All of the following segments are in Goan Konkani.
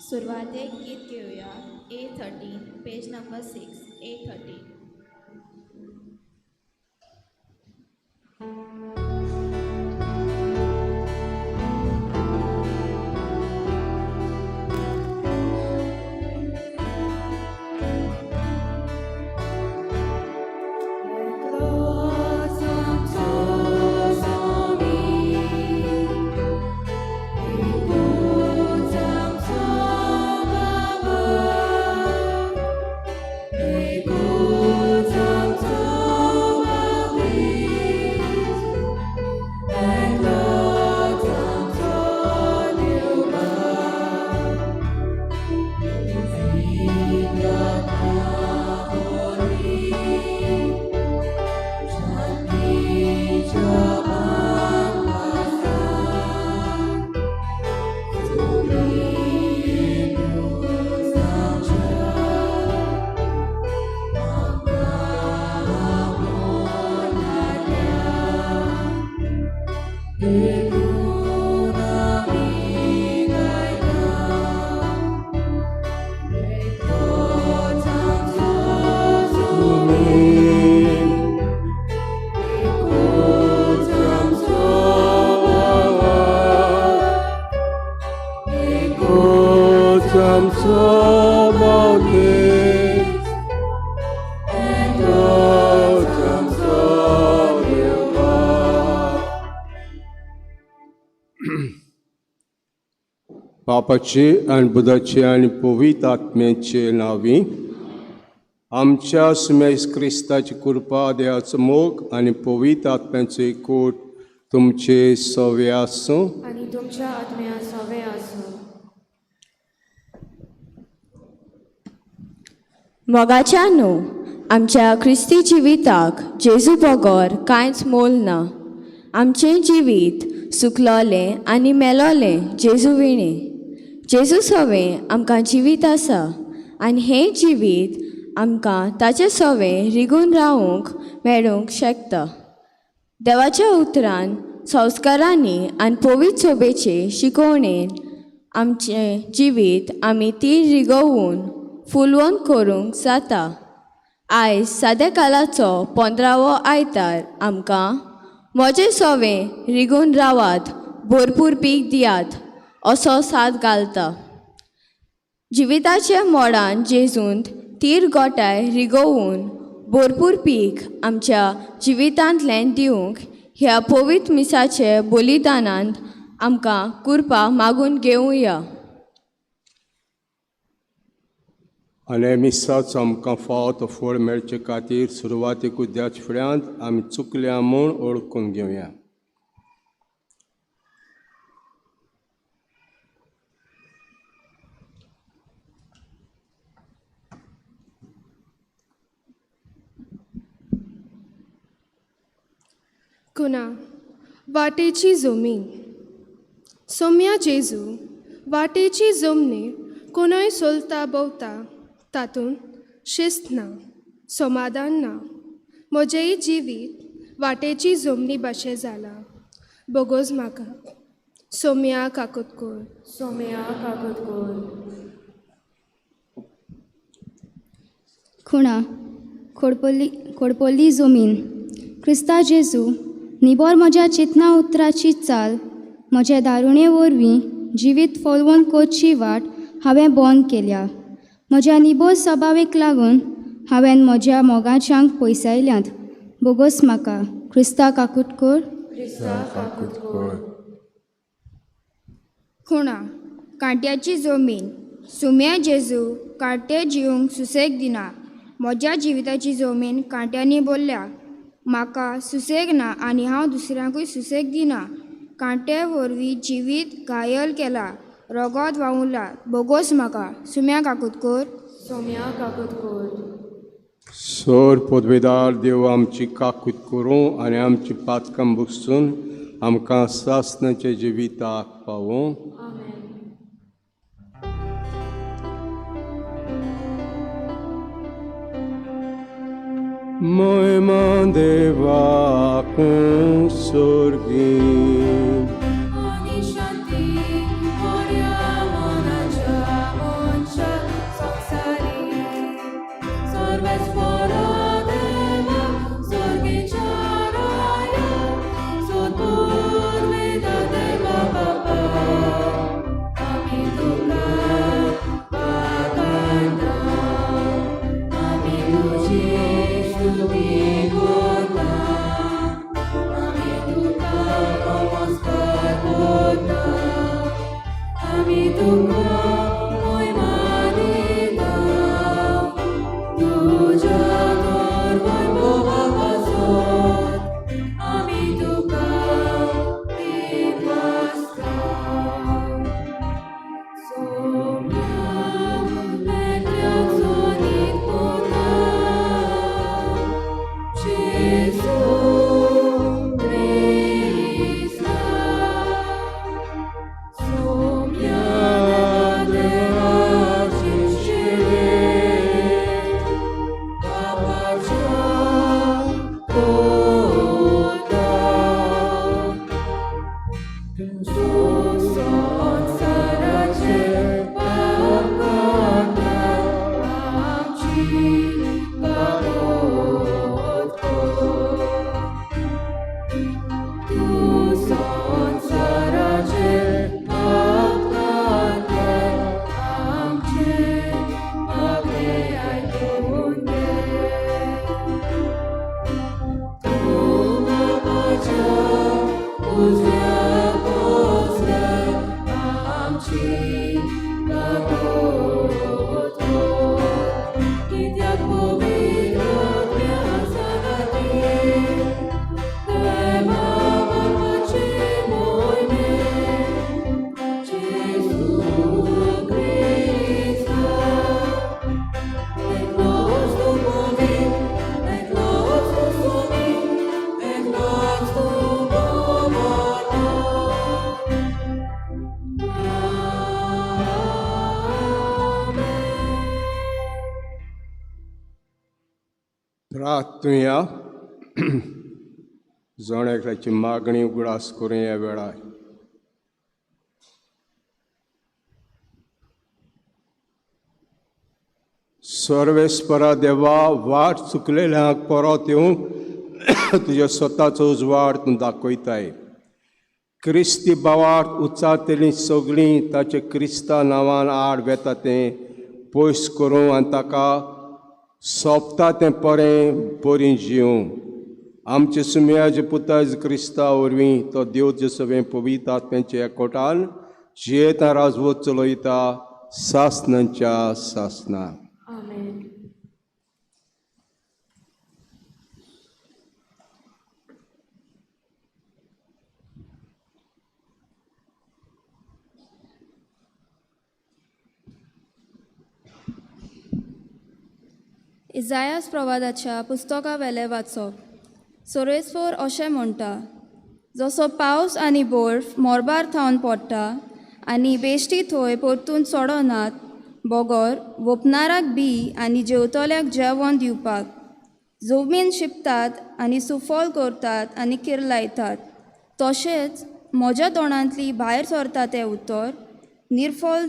सुरवातेक गीत घेवया A13, page number 6, A13. बापाचे आनी बुधाचे आनी पवित्र आत्म्याचे नांवी आमच्या सुमेश क्रिस्ताची कृपा, देवाचो मोग आनी पवित्र आत्म्याचो एकवट तुमचे सवे आसूं आनी तुमच्या आत्म्या सवे आसूं. मोगाच्या न्हू, आमच्या क्रिस्ती जिविताक जेजू बगर कांयच मोल ना. आमचें जिवीत सुकलोलें आनी मेलोलें जेजू विणें. जेजू सवें आमकां जिवीत आसा आनी हें जिवीत आमकां ताचे सवें रिगून रावूंक मेळूंक शकता. देवाच्या उतरान, संस्कारांनी आनी पवित्र सोबेचे शिकोवणेन आमचें जिवीत आमी ती रिगोवन फुलवंत करूंक जाता. आयज साद्या कालाचो 15वो आयतार आमकां म्हजें सवें रिगून रावात, भरपूर पीक दियात असो साद घालता. जिविताच्या मोडान जेजूंत तीर गोठाय रिगोवन भरपूर पीक आमच्या जिवितांतल्यान दिवंक ह्या पवित्र मिसाचे बलिदानांत आमकां कृपा मागून घेवया. आनी मिसाचो आमकां फावो तो फळ मेळचे खातीर सुरवातेक उद्याच फुड्यांत आमी चुकल्या म्हूण वळखून घेवया. कुणा वाटेची जमीन. सोम्या जेजू वाटेची जमनी कोणूय सोलता भोंवता तातूंत शिस्त ना, समाधान ना. म्हजेंय जिवीत वाटेची जमनी भाशें जालां. बोगोज म्हाका सोम्या काकोतकोर. सोम्या काकोतकोर. खुणा खोडपल्ली खोडपल्ली जमीन. क्रिस्ता जेजू निबोर म्हज्या चिंतना उतराची चाल म्हज्या दारुणे वरवीं जिवीत फॉलोवन करची वाट हांवें बंद केल्या. म्हज्या निबोर सभावेक लागून हांवें म्हज्या मोगाच्यांक पयसायल्यांत. बोगोस म्हाका क्रिस्ता काकुटकोर. क्रिस्ता काकुटकोर. खुणा कांट्याची जमीन. सुम्या जेजू कांटे जिवंक सुसेग दिना. म्हज्या जिविताची जमीन कांट्यांनी भरल्या. म्हाका सुसेग ना आनी हांव दुसऱ्यांकूय सुसेग दिना. कांटे वरवीं जिवीत घायल केलां. रोगोत वावुरला बोगोस म्हाका सुम्या काकूत कोर. सोम्या काकूत कोर. सोर पदवेदार देव आमची काकूत करूं आनी आमची पातकां बुकसून आमकां सासणाच्या जिविताक पावूं. आमेन. महिमा देवाकू स्वर्गी आनी शांती बऱ्या मनाच्या मनशा संवसारी सर्वेस्परा देवा सर्गेच्या राया सोदपुर्वेदा देवा बापा आमी तुका वाखाणता आमी तुजी स्तुती करता आमी तुका नमस्कार करता आमी तुका मोयमा दिता तुज्या तर वैभवा पासत आमी तुका दिवासता. सोम्या मेकळ्याक सोनीत पुता जेजू क्रिस्ता सोम्या देवाची शिरे बापाच्या पुता तूं संवसाराचे पाप काडटा आमची काकूत कर. तूं संवसाराचे पाप काडटा आमचें मागणें आयकून घे. तूं बापाच्या उजव्या बसल्या आमची काकूत कर. कित्याक पवित्र आत्म्या सांगाती देवा बापाचे मोहिमे जेजू क्रिस्ता एकलोच तूं पवित्र, एकलोच तूं सोमी, एकलोच तूं भोवता. आमेन. प्रार्थुया. जण एकल्याची मागणी उगडास करूं ह्या वेळार. सर्वेस्परा देवा, वाट चुकलेल्यांक परत येवंक तुज्या स्वताचो उजवाड तूं दाखयताय. क्रिस्ती भावार्थ उच्चारतलीं सगळीं ताचे क्रिस्ता नांवान आड वेता तें पयस करूं आनी ताका सोंपता तें बरें बरीं जिवूं. आमचे सुमयाचे पुता क्रिस्ता वरवीं तो देवचे सगळें पवित्र आत्म्याच्या एकवटान जियेता राजवत चलयता सासणाच्या सासना. आमेन. इजायास प्रवादाच्या पुस्तका वेलें वाचप. सोरेस्फोर अशें म्हणटा, जसो पावस आनी बर्फ मोरबार थावन पडटा आनी बेश्टी थंय परतून चडनात बगर वोपनाराक बी आनी जेवतल्याक जेवण दिवपाक, जमीन शिंपतात आनी सुफल करतात आनी किर्लायतात, तशेंच म्हज्या तोंडांतली भायर सरता तें उतर निर्फल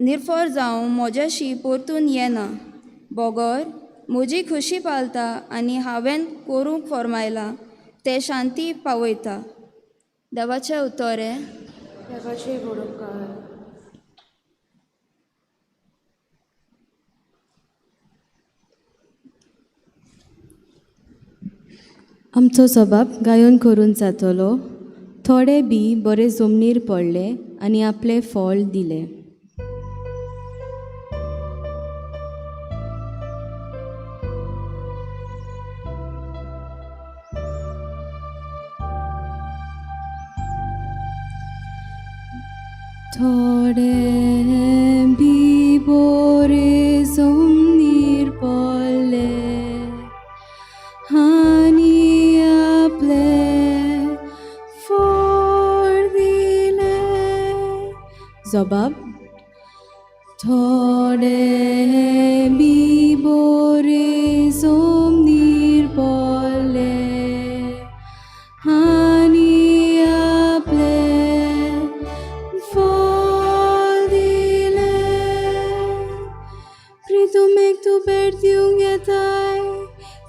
निर्फळ जावं म्हज्याशी परतून येना, बगर म्हजी खुशी पालता आनी हांवें करूंक फर्मायलां तें शांती पावयता. देवाचें उतर हें. देवाचे वडोपकार. आमचो सबाब गायन करून जातलो. थोडे बी बरे जमनीर पडले आनी आपलें फळ दिलें. थोडे बी बोरे जमनीर पडले आनी आपले फोर दिले. जबाब. थोडे बी बोरे जमनीर पडले आनी आपले फळ दिले. प्रितुमेक तूं भेट दिवंक येताय,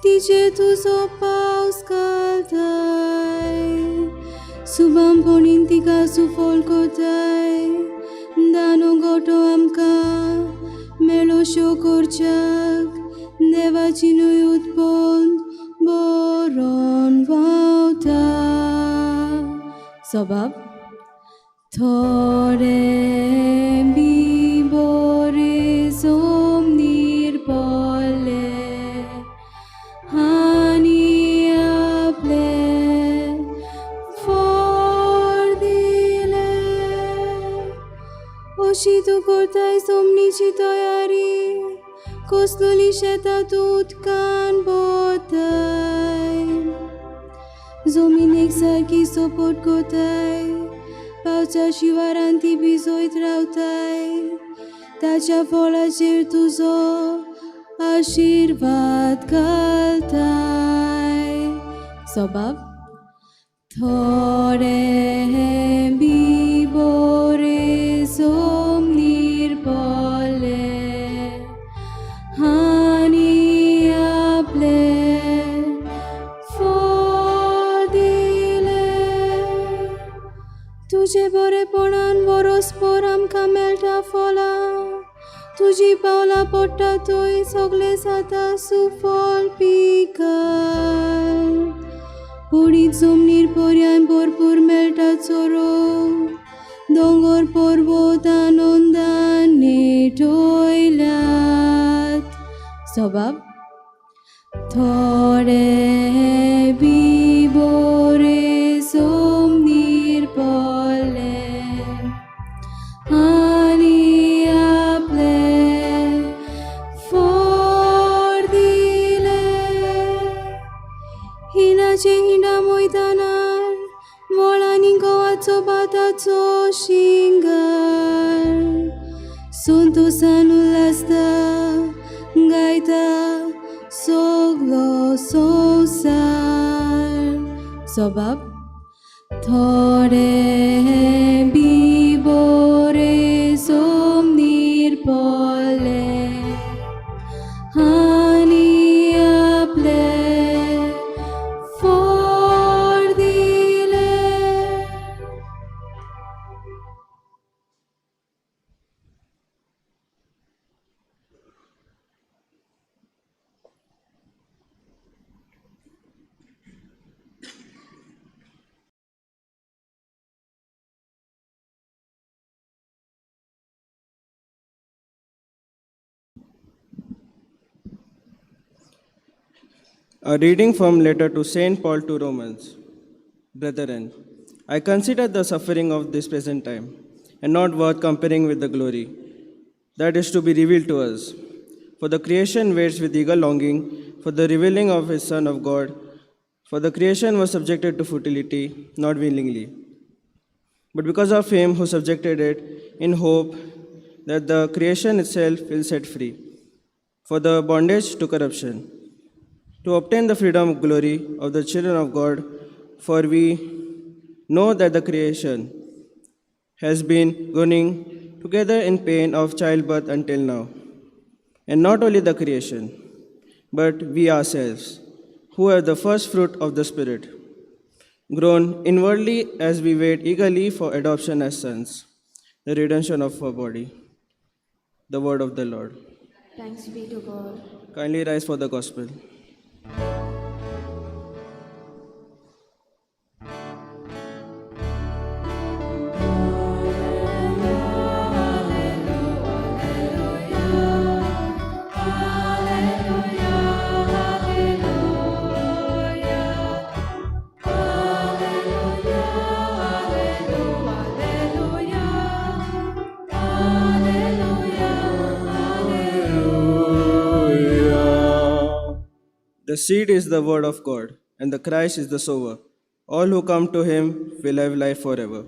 तिचेर तुजो पावस घालताय. सुबामपणीन तिका सुफळ करताय. दानो गोटो आमकां मेळोश्यो करच्याक देवाची न्हंय उत्पन्न बरोन व्हांवता. सबाब. थोडे बी बोरे जमनीर पडले आनी आपले फळ दिले. अशी तूं करताय जमनीची तयारी, कसलोली शेतां तूं उदकान भरताय. जमीन एकसारकी सपोर्ट करताय, पावसा शिवारान ती भिजयत रावताय. ताच्या फळाचेर तुजो आशिर्वाद घालताय. सबाब. थोडे बी बोरे जमनीर पडले आनी आपले फळ दिले. तुजे बरेपणान वरोसभर आमकां मेळटा फळां. तुजी पावलां पडटा थंय सगळें जाता सुफळ पिकाल. पडीत जमनीर पर्यान भरपूर मेळटा चोरो. दोंगर पर्वत आनंदान नेटयल्यात. सबाब. थोडे बी बोरे जमनीर पडले आनी आपले फळ दिले. हिणाचे हिंडा मैदानार मोळांनी गोवाचो भाताचो शिंगार. संतोसान उल्हासता गायता सगलो संवसार. सबाब. थोडे बी बोरे जमनीर पडले आनी आपले फळ दिले. A reading from letter to Saint Paul to Romans. Brethren, I consider the suffering of this present time, and not worth comparing with the glory that is to be revealed to us. For the creation waits with eager longing for the revealing of his Son of God. For the creation was subjected to futility, not willingly, but because of him who subjected it, in hope that the creation itself will set free for the bondage to corruption, to obtain the freedom of glory of the children of God. For we know that the creation has been groaning together in pain of childbirth until now. And not only the creation, but we ourselves, who have the first fruit of the Spirit, groan inwardly as we wait eagerly for adoption as sons, the redemption of our body. The word of the Lord. Thanks be to God. Kindly rise for the gospel. Alleluia. The seed is the word of God, and the Christ is the sower. All who come to him will have life forever.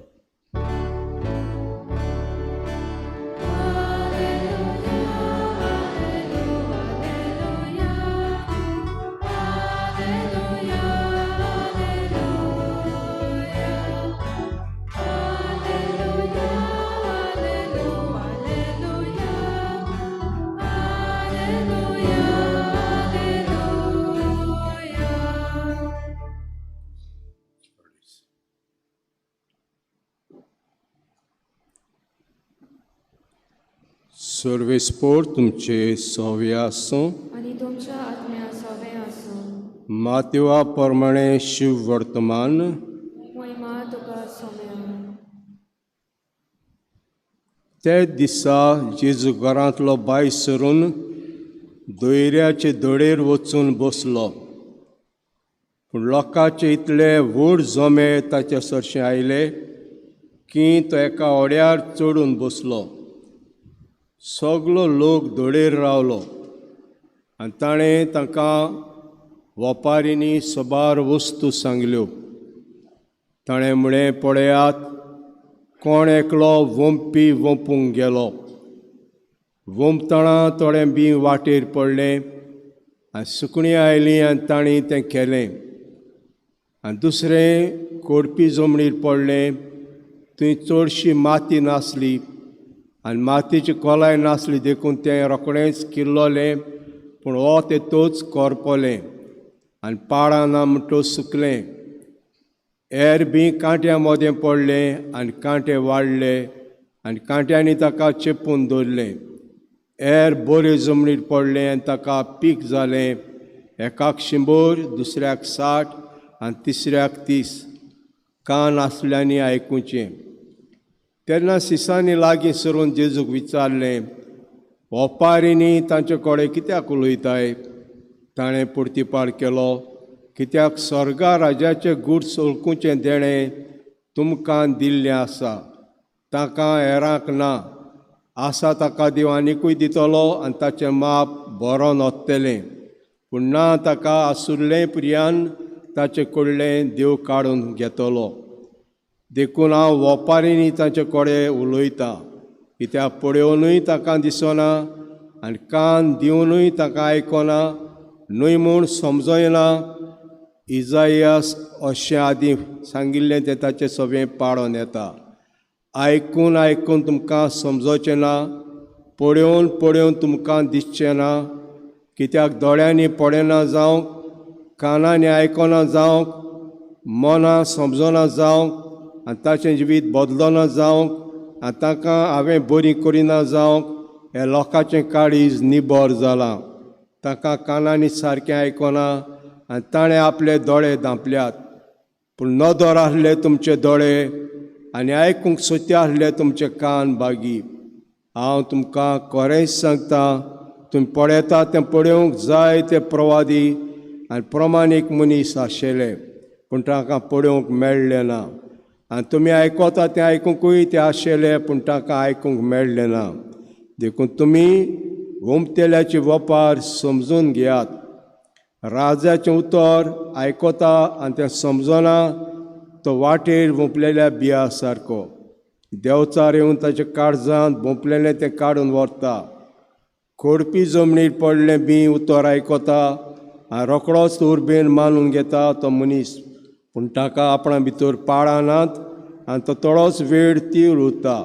सर्वेस्पोर तुमचे सोवे आसूं. आनी तुमच्या आत्म्या सोबें आसूं. मातेवा प्रमाणे शिव वर्तमान. महिमा तुका सोम्या. ते दिसा जेजू घरांतलो बाय सरून दोयऱ्याचे दोडेर वचून बसलो. पूण लोकांचे इतले व्हड जमे ताचे सरशें आयले की तो एका होड्यार चडून बसलो. सगलो लोक दोडेर रावलो आनी ताणें तांकां वपारींनी सबार वस्तू सांगल्यो. ताणें म्हळें, पळयात, कोण एकलो वोंपी वोंपूंक गेलो. वोंपतना थोडें बीं वाटेर पडलें आनी सुकणीं आयलीं आनी तांणी तें केलें. आनी दुसरें कोडपी जमनीर पडलें, थंय चडशी माती नासली आनी मातयेची खोलाय नासली, देखून तें रोखडेंच किल्लोलें. पूण हो तेतूच कोरपोलें आनी पाळां ना म्हणटकच सुकलें. हेर बी कांट्या मदें पडलें आनी कांटे वाडले आनी कांट्यांनी ताका चेपून दवरलें. हेर बरे जमनीर पडलें आनी ताका पीक जालें, एकाक 100, दुसऱ्याक 60 आनी तिसऱ्याक 30. कान आसल्यांनी आयकुचें. तेन्ना सिसांनी लागीं सरून जेजूक विचारलें, वपारींनी तांचे कडेन कित्याक उलयताय? ताणें पुर्तीपाळ केलो, कित्याक स्वर्गा राजाचें गूट सोलकुचें देणें तुमकां दिल्लें आसा, ताका हेरांक ना. आसा ताका देव आनिकूय दितलो आनी ताचें माप बरोवन वतलें. पूण ना ताका आसुल्लें प्रियान ताचे कडलें देव काडून घेतलो. देखून हांव वपारींनी तांचे कडेन उलयतां, कित्याक पळोवनूय तांकां दिसना आनी कान दिवनूय तांकां आयकना, न्हय म्हूण समजयना. इजायास अशें आदीं सांगिल्लें तें ताचें सगळें पाळोन येता. आयकून आयकून तुमकां समजोचें ना, पळोवन पळोवन तुमकां दिसचें ना. कित्याक दोळ्यांनी पळयना जावंक, कानांनी आयकना जावंक, मनां समजना जावंक आनी ताचें जिवीत बदलना जावंक आनी तांकां हांवें बरी करिना जावंक हे लोकांचें काळीज निबर जालां. तांकां कानांनी सारकें आयकना आनी ताणें आपले दोळे धांपल्यात. पूण नदर आसले तुमचे दोळे आनी आयकूंक सोत्या आसले तुमचे कान बागी. हांव तुमकां खरेंच सांगता, तुमी पळयता तें पळोवंक जाय ते प्रवादी आनी प्रमाणीक मनीस आशिल्ले, पूण तांकां पळोवंक मेळ्ळें ना. आनी तुमी आयकता तें आयकुंकूय ते आशिल्ले, पूण तांकां आयकूंक मेळ्ळें ना. देखून तुमी वोमतेल्याची वपार समजून घेयात. राजाचें उतर आयकता आनी तें समजना तो वाटेर वोंपलेल्या बिया सारको. देंवचार येवन ताच्या काळजांत भोंपलेलें तें काडून व्हरता. खोडपी जमनीर पडलें बी उतर आयकता आनी रोखडोच उर्बेन मानून घेता तो मनीस, पूण ताका आपणा भितर पाळां नात आनी तो थोडोच वेळ तीव्र उरता.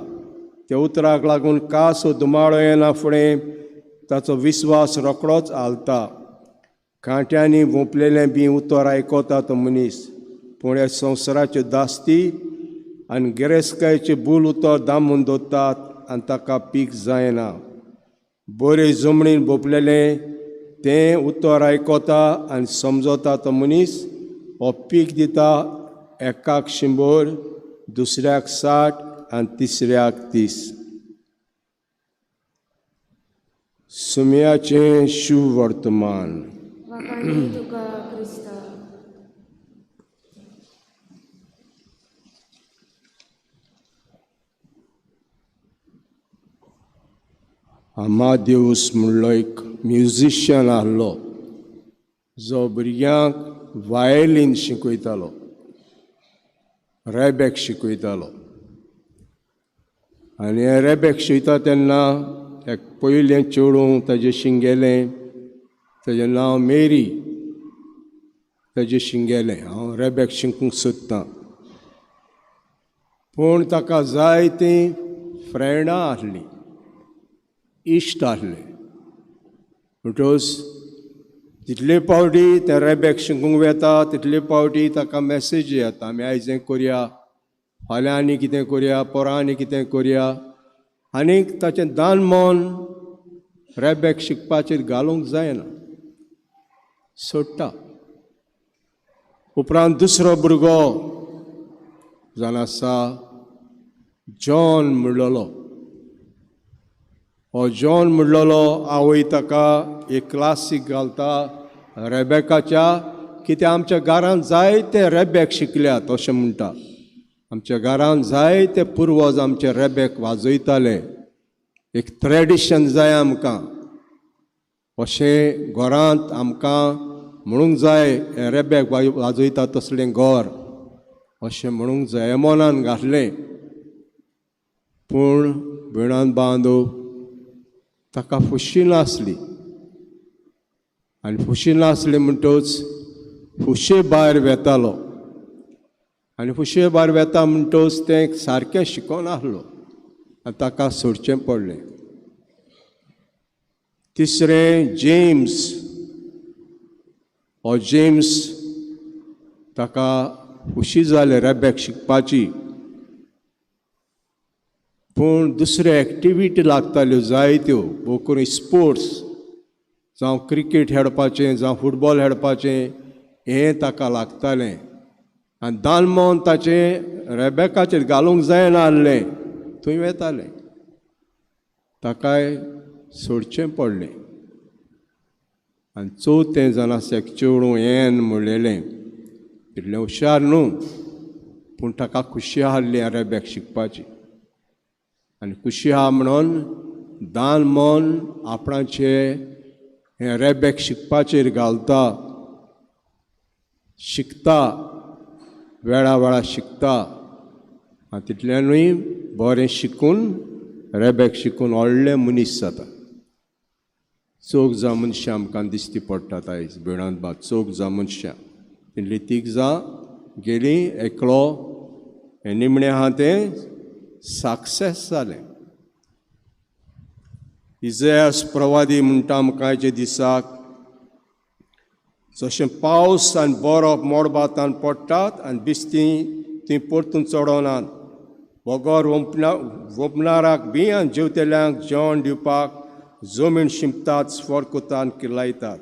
त्या उतराक लागून कास धुमाळो येना फुडें ताचो विस्वास रोखडोच हालता. कांट्यांनी वोंपलेलें बी उतर आयकता तो मनीस, पूण ह्या संवसाराच्यो दास्ती आनी गिरेस्तकायेचे भूल उतर दामून दवरतात आनी ताका पीक जायना. बरे जमनीन भोपलेलें तें उतर आयकता आनी समजता तो मनीस हो पीक दिता, एकाक 100, दुसऱ्याक 60 आनी तिसऱ्याक 30. सुम्याचें शिववर्तमान. तुका क्रिस्ता. आमादेवस म्हणलो एक म्युजिशियन आहलो. जो भुरग्यांक वायलीन शिकयतालो, रेबेक शिकयतालो. आनी हें रेबेक शिकयता तेन्ना एक पयलें चेडूं ताजें शिंगेलें, ताजें नांव मेरी, ताजें शिंगेलें हांव रेबेक शिकूंक सोदतां. पूण ताका जायतीं फ्रेंडां आसलीं, इश्ट आसले. म्हणटकच जितले पावटी ते रेबेक शिकूंक वेता तितले पावटी ताका मॅसेज येता, आमी आयज हें करया, फाल्यां आनी कितें करया, परां आनी कितें करया. आनीक ताचें दान मन रेबेक शिकपाचेर घालूंक जायना, सोडटा. उपरांत दुसरो भुरगो जावन आसा जॉन म्हणलेलो. हो जॉन म्हणलेलो आवय ताका एक क्लासीक घालता रेबेकाच्या, कित्याक आमच्या घरांत जायते रेबेक शिकल्यात अशें म्हणटा. आमच्या घरांत जायते पुर्वज आमचे रेबेक वाजयताले, एक ट्रेडिशन जाय आमकां, अशें घरांत आमकां म्हणूंक जाय हें रेबेक वाजयता तसलें घर अशें म्हणूंक जाय मनान घातलें. पूण भयणान बांदो ताका फुशी नासली, आनी फुशी नासली म्हणटकच फुशे भायर वेतालो, आनी फुशे भायर वेता म्हणटकच तें सारकें शिकोन आसलो आनी ताका सोडचें पडलें. तिसरें जेम्स. हो जेम्स ताका खुशी जाले रेबेक शिकपाची, पूण दुसऱ्यो एक्टिविटी लागताल्यो जायत्यो, करून स्पोर्ट्स, जावं क्रिकेट खेळपाचें, जावं फुटबॉल खेळपाचें, हें ताका लागतालें. आनी दालमोन ताचें रेबेकाचेर घालूंक जायना आसलें, थंय वेतालें, ताकाय सोडचें पडलें. आनी चवथें जावन आसा एक चेडूं एन म्हणलेलें, तितलें हुशार न्हू, पूण ताका खुशी आहली रेबेक शिकपाची. आनी खुशी आहा म्हणून दान मन आपणाचे हें रेबेक शिकपाचेर घालता, शिकता, वेळा वेळा शिकता, आनी तितल्यानूय बरें शिकून रेबेक शिकून व्हडलें मनीस जाता. चौग जां मनशां आमकां दिश्टी पडटात आयज भयणांत बा, चौग जां मनशां, तितलीं तीग जां गेलीं, एकलो हें निमणें आहा तें सक्सेस जालें. इजयास प्रवादी म्हणटा आमकां आयच्या दिसाक, जशें पावस आनी बरफ मोडबातान पडटात आनी बिस्तीं तीं परतून चडोनात, बगर वोपणाराक बी आनी जेवतल्यांक जेवण दिवपाक जमीन शिंपतात, स्फोर आनी किल्लायतात,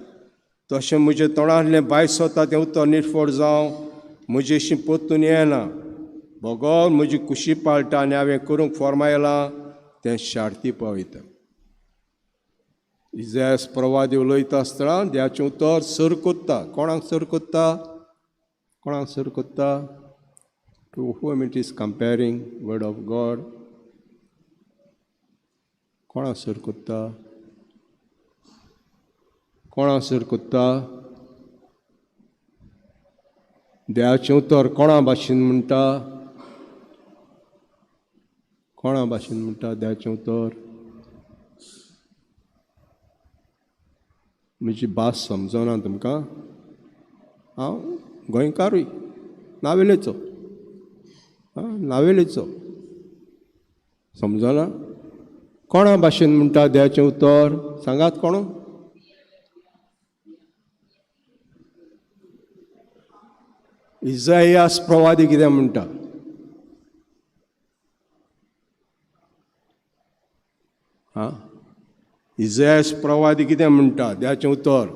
तशें म्हजें तोंडांतलें भायर सोता तें उतर निर्फोड जावं म्हजेशी परतून येना, बगर म्हजी कुशी पाळटा आनी हांवें करूंक फॉर्मायलां तें शार्ती पावयता. इजयास प्रवादी उलयता आसतना देवाचें उतर सर कोत्ता. कोणाक सर कोत्ता? कोणाक सर कोत्ता? To whom it is comparing word of God? कोणाक सर कोत्ता? कोणाक सर कोत्ता? देवाचें उतर कोणा भाशेन म्हणटा? कोणा भाशेन म्हणटा देवाचें उतर? म्हजी भास समजना तुमकां? हांव गोंयकारूय, नावेलेचो, नावेलेचो, समजना? कोणा भाशेन म्हणटा देवाचें उतर? सांगात कोण? इजायास प्रवादी कितें म्हणटा? आं, इजायास प्रवादी कितें म्हणटा देवाचें उतर?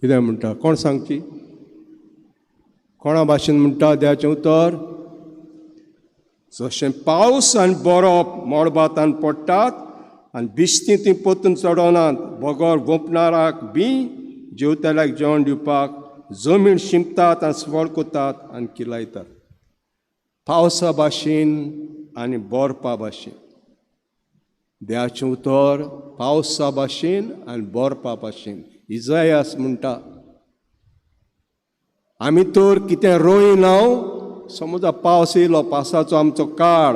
कितें म्हणटा? कोण सांगची? कोणा भाशेन म्हणटा देवाचें उतर? जशें पावस आनी बरफ मळबांत पडटात आनी बिस्तीं तीं परतून चडोनात, बगर गोंपणाराक बी जेवतल्याक जेवण दिवपाक जमीन शिंपतात आनी स्वर कोतात आनी किलायतात. पावसा भाशेन आनी बर्फा भाशेन. देवाचें उतर पावसा भाशेन आनी बर्फा भाशेन. इजायास म्हणटा आमी तर कितें रोयना, समजा पावस येयलो, पावसाचो आमचो काळ,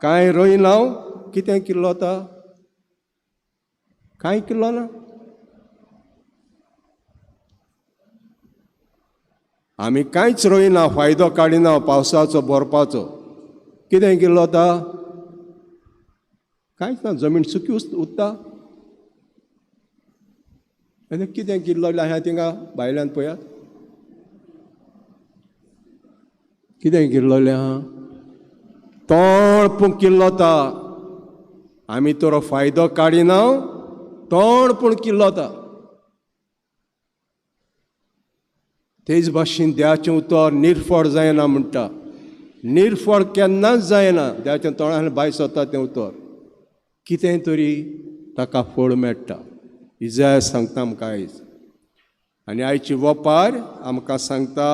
कांय रोयना, कितें किल्लोता? कांय किल्लो ना. आमी कांयच रोयना, फायदो काडिना पावसाचो बरपाचो, कितें किल्लोता? कांयच ना, जमीन सुकी उरता. आनी कितें किल्लोलें आसा थिंगा भायल्यान पळयात, कितें किल्लोलें आहा? तोंड पूण किल्लोता. आमी तर फायदो काडिना, तोंड पूण किल्लोता. तेच भाशेन देवाचें उतर निर्फळ जायना म्हणटा. निर्फळ केन्नाच जायना. देवाच्या तोंडान भायर सरता तें उतर, कितें तरी ताका फळ मेळटा. इजायास सांगता आमकां आयज. आनी आयची वपार आमकां सांगता,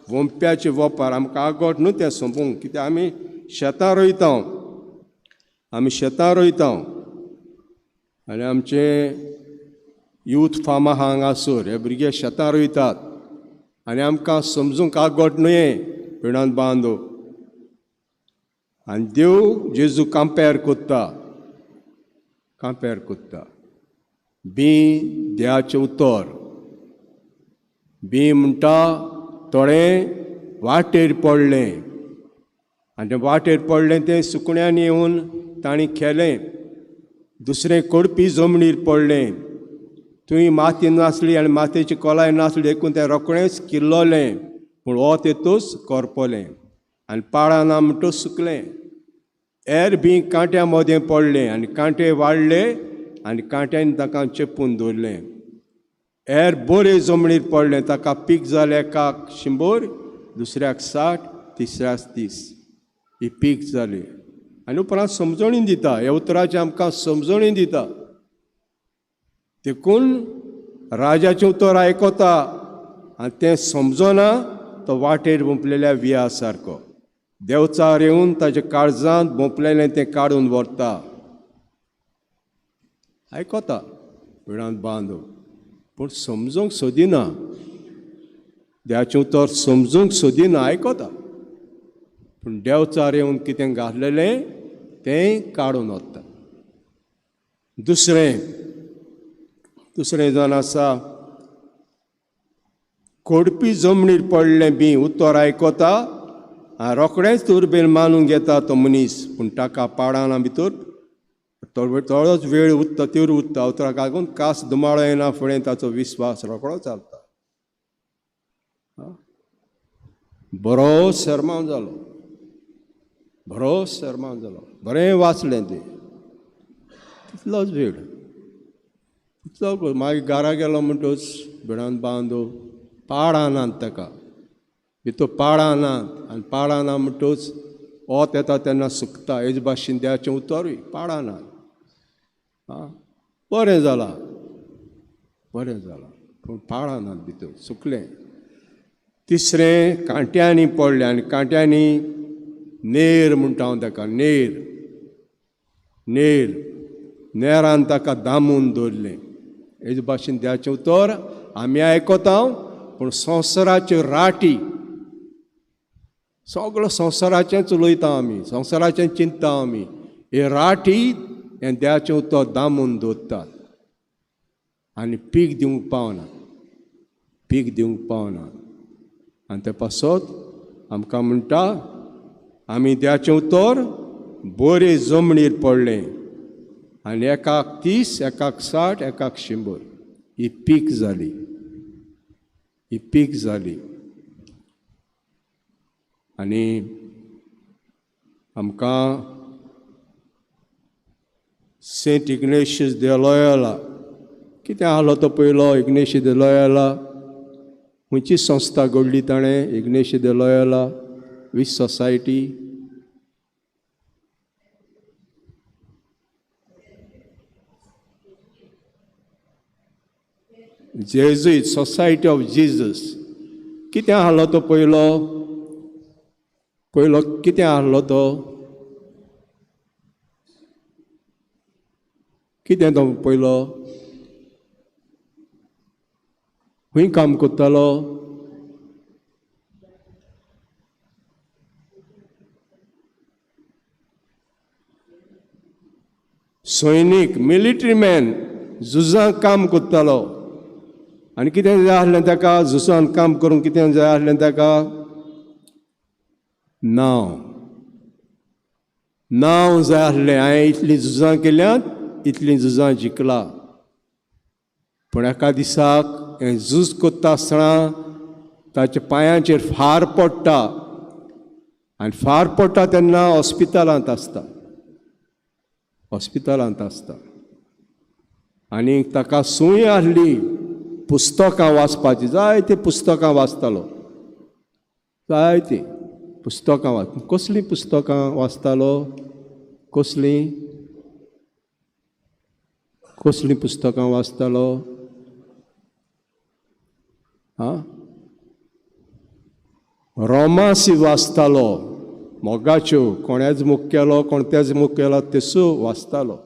वोंप्याची वपार आमकां आगोट न्हू तें सोंपूंक, कित्याक आमी शेतां रोयता, आमी शेतां रोयता. आनी आमचे यूथ फार्म आहा हांगासर, हे भुरगे शेतां रोयतात आनी आमकां समजूंक आगोट न्हय पिणांत बांदो. आनी देव जेजू कांपेर कोत्ता, कांपेर कोत्ता. बी देवाचें उतर, बी म्हणटा थोडें वाटेर पडलें आनी तें वाटेर पडलें तें सुकण्यांनी येवन तांणी खेलें. दुसरें कोडपी जमनीर पडलें, थंय माती नासली आनी मातयेची कोलाय नासली, देखून तें रोखडेंच किल्लोलें, पूण वत येतूच करपलें आनी पाळां ना म्हणटच सुकलें. एर बी कांट्या मदें पडलें आनी कांटे वाडले आनी कांट्यांनी ताका चेपून दवरलें. एर बरे जमनीर पडलें, ताका पीक जालें एकाक 100, दुसऱ्याक 60, तिसऱ्याक 30. ही पीक जाली. आनी उपरांत समजणी दिता, ह्या उतराची आमकां समजणी दिता. देखून राजाचें उतर आयकता आनी तें समजना, तो वाटेर भोंपलेल्या विया सारको देवचार येवन ताच्या काळजांत भोंपलेलें तें काडून व्हरता. आयकता पिळांत बांदो, पूण समजूंक सोदिना. देवाचें उतर समजूंक सोदिना, आयकता, पूण देवचार येवन कितें घातलेलें तें काडून वता. दुसरें दुसरें जावन आसा कोडपी जमनीर पडलें बी उतर आयकता आनी रोखडेंच उर्बेन मानून घेता तो मनीस, पूण ताका पाडाना भितर थोडोच वेळ उरता, तीर उरता. उतराक लागून कास दुमाळो येना फुडें ताचो विस्वास रोखडो चलता. बरो शर्मांव जालो, बरो शर्मांव जालो, बरें वाचलें तें, तितलोच वेळ तितलो. मागीर घरा गेलो म्हणटच बिडान बांदो पाडां नात ताका, भितर पाडां नात आनी पाडां ना म्हणटच वत येता तेन्ना सुकता. हेच भाशेन देवाचें उतरूय पाडां नात. आं, बरें जालां, बरें जालां, पूण पाडां नात भितर सुकलें. तिसरें कांट्यांनी पडलें आनी कांट्यांनी नेर म्हणटा हांव ताका, नेर, नेर, नेरान ताका दामून दवरलें. हेच भाशेन देवाचें उतर आमी आयकता, पूण संवसाराच्यो राटी, सगळो संवसाराचेंच उलयता आमी, संवसाराचें चिंतता आमी, हे राटी हें देवाचें उतर दामून दवरतात आनी पीक दिवंक पावना, पीक दिवंक पावना. आनी ते पासत आमकां म्हणटा आमी देवाचें उतर बरे जमनीर पडलें आनी एकाक 30, एकाक 60, एकाक 100 ही पीक जाली, ही पीक जाली. आनी आमकां सेंट इग्नेशियस दे लॉयोला कितें आहलो तो पयलो इग्नेशियस दे लॉयोला, खंयची संस्था घडली ताणें? Ignatius de Loyola which society? Jesuit, society of Jesus. कितें आहलो तो पयलो? पयलो कितें आहलो तो? कितें तो पयलो खंय काम करतालो? सैनीक, मिलिटरी मॅन, झुजांत काम करतालो. आनी कितें जाय आसलें ताका? झुजांत काम करूंक कितें जाय आसलें ताका? नांव, नांव जाय आसलें. हांवें इतलीं झुजां केल्यांत, इतलीं झुजां जिखला. पूण एका दिसाक हें झूज करता आसतना ताच्या पांयांचेर फार पडटा आनी फार पडटा तेन्ना हॉस्पिटलांत आसता, हॉस्पिटलांत आसता. आनी ताका सूय आसली पुस्तकां वाचपाची, जायतीं पुस्तकां वाचतालो, जायतीं पुस्तकां वाच. कसलीं पुस्तकां वाचतालो? कसलीं कसलीं पुस्तकां वाचतालो? आं, रोमांसी वाचतालो, मोगाच्यो, कोणेच मोग केलो, कोणतेच मोग केलो तेसू वाचतालो.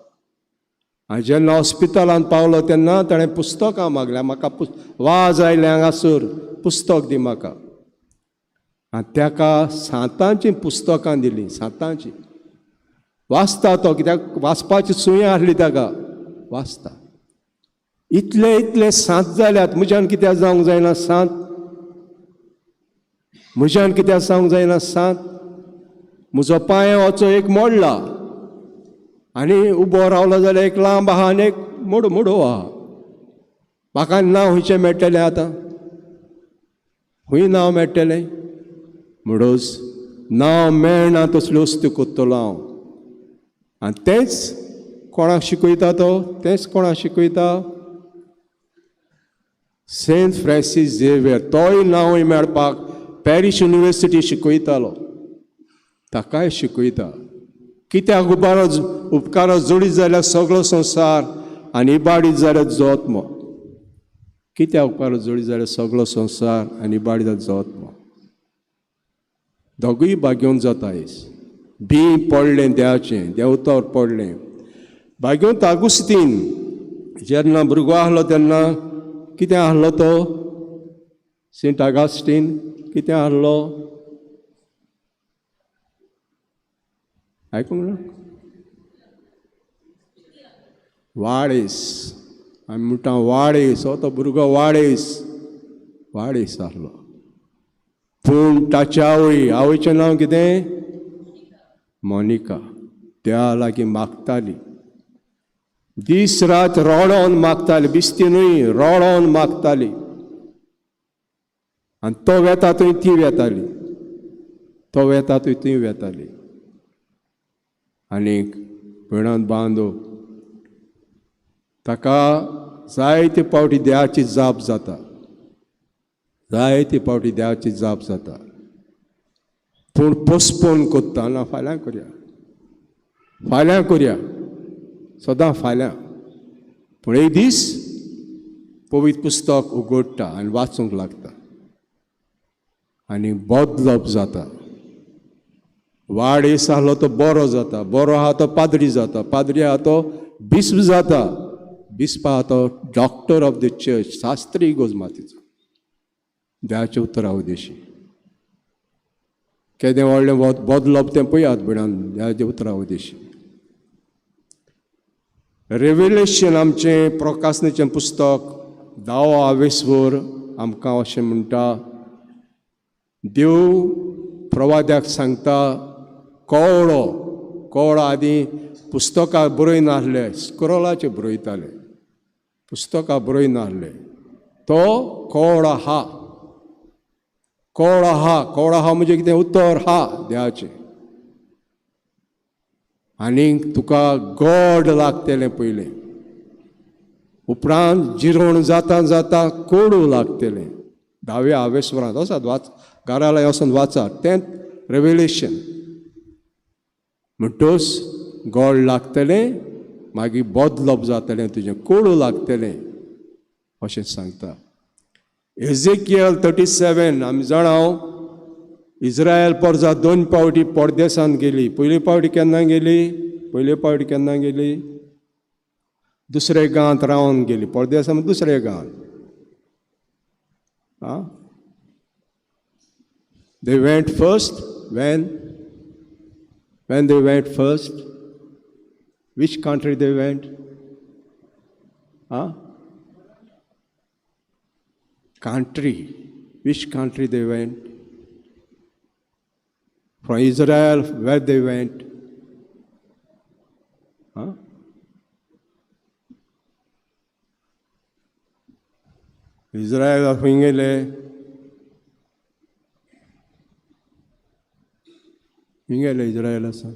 आनी जेन्ना हॉस्पिटलांत पावलो तेन्ना ताणें पुस्तकां मागल्या, म्हाका वाज आयले हांगासर, पुस्तक दी म्हाका. आनी ताका सांतांचीं पुस्तकां दिलीं, सांतांचीं वाचता तो, कित्याक वाचपाची सूय आसली ताका, वाचता. इतले इतले सांत जाल्यात, म्हज्यान कित्याक जावंक जायना सांत? म्हज्यान कित्याक जावंक जायना सांत? म्हजो पांय वचो एक मोडला आनी उबो रावलो जाल्यार एक लांब आहा आनी एक मोडो मोडो आहा. म्हाका नांव खंयचें मेळटलें आतां? खंय नांव मेळटलें? म्हणूच नांव मेळना तसल्यो वस्तू करतलो हांव. आनी तेंच कोणाक शिकयता तो? तेंच कोणाक शिकयता? सेंट फ्रांसीस झेवियर, तोय नांवूय मेळपाक पॅरीस युनिवर्सिटी शिकयतालो, ताकाय शिकयता. कित्याक उबारो उपकारो जोडीत जाल्यार सगळो संवसार आनी इबाडीत जाल्यार जोतमो. कित्याक उपकारो जोडीत जाल्यार सगळो संवसार आनी इबाडीत जाल्यार जोतमो. दोगूय भाग्योवन जाता. आयज बी पडलें देवाचें, देवतार पडलें. भाग्योवन आगुस्तीन जेन्ना भुरगो आसलो तेन्ना कितें आसलो तो? सेंट आगास्टीन कितें आसलो? आयकूंक ना? वाडेस. आमी म्हणटा वाडेस, हो तो भुरगो वाडेस, वाडेस आसलो. पूण ताच्या आवय, आवयचें नांव कितें? मोनिका. त्या लागीं मागताली, दीस रात रोडोन मागताली, बिस्ती न्हय, रोडोन मागताली. आनी तो वेता थंय ती वेताली, तो वेता थंय ती वेताली. आनीक भयणान बांदो ताका जायते पावटी देवाची जाप जाता, जायते पावटी देवाची जाप जाता. पूण पोस्टपोन करता, ना फाल्यां करया, फाल्यां करया, सदां फाल्यां. पूण एक दीस पवित्र पुस्तक उगडटा आनी वाचूंक लागता आनी बदलप जाता. वाडेस आहलो तो बरो जाता, बरो आहा तो पाद्री जाता, पाद्री आहा तो बिस्प जाता, बिस्प आहा तो डॉक्टर ऑफ the church, शास्त्री गोजमातीचो. देवाच्या उतरा उदेशी केदें व्हडलें बदलप तें पळयात भयणान, देवाच्या उतरा उदेशी. रेविलेशन आमचें प्रकाशनाचें पुस्तक दावो आवेसवर आमकां अशें म्हणटा, देव प्रवाद्याक सांगता, कवळो कवळो आदीं पुस्तकां बरय नासले, स्क्रोलाचेर बरयताले, पुस्तकां बरय नासले. तो कवळो आहा, कवळो आहा, कवळो आहा म्हणजे कितें? उतर आहा देवाचें. आनीक तुका गोड लागतलें पयलें, उपरांत जिरोण जाता जाता कोडू लागतलें. धाव्या आवेस्वरांत वचात, वाच, घराला वचून वाचात तें रेविलेशन. म्हणटूच गोड लागतलें, मागीर बदलप जातलें तुजें, कोडू लागतलें अशें सांगता. एझेकियल 37 आमी जाणा, इस्रायल परजा 2 पावटी परदेसांत गेली. पयली पावटी केन्ना गेली? पयली पावटी केन्ना गेली? दुसऱ्या गांवांत रावन गेली. परदेसा दुसऱ्या गांवांत. आं, They went first when? When they went first? Which country they went? Huh? Country. Which country they went? From Israel, where they went? Huh? Israel खंय गेले? खंय गेले इस्रायल आसा?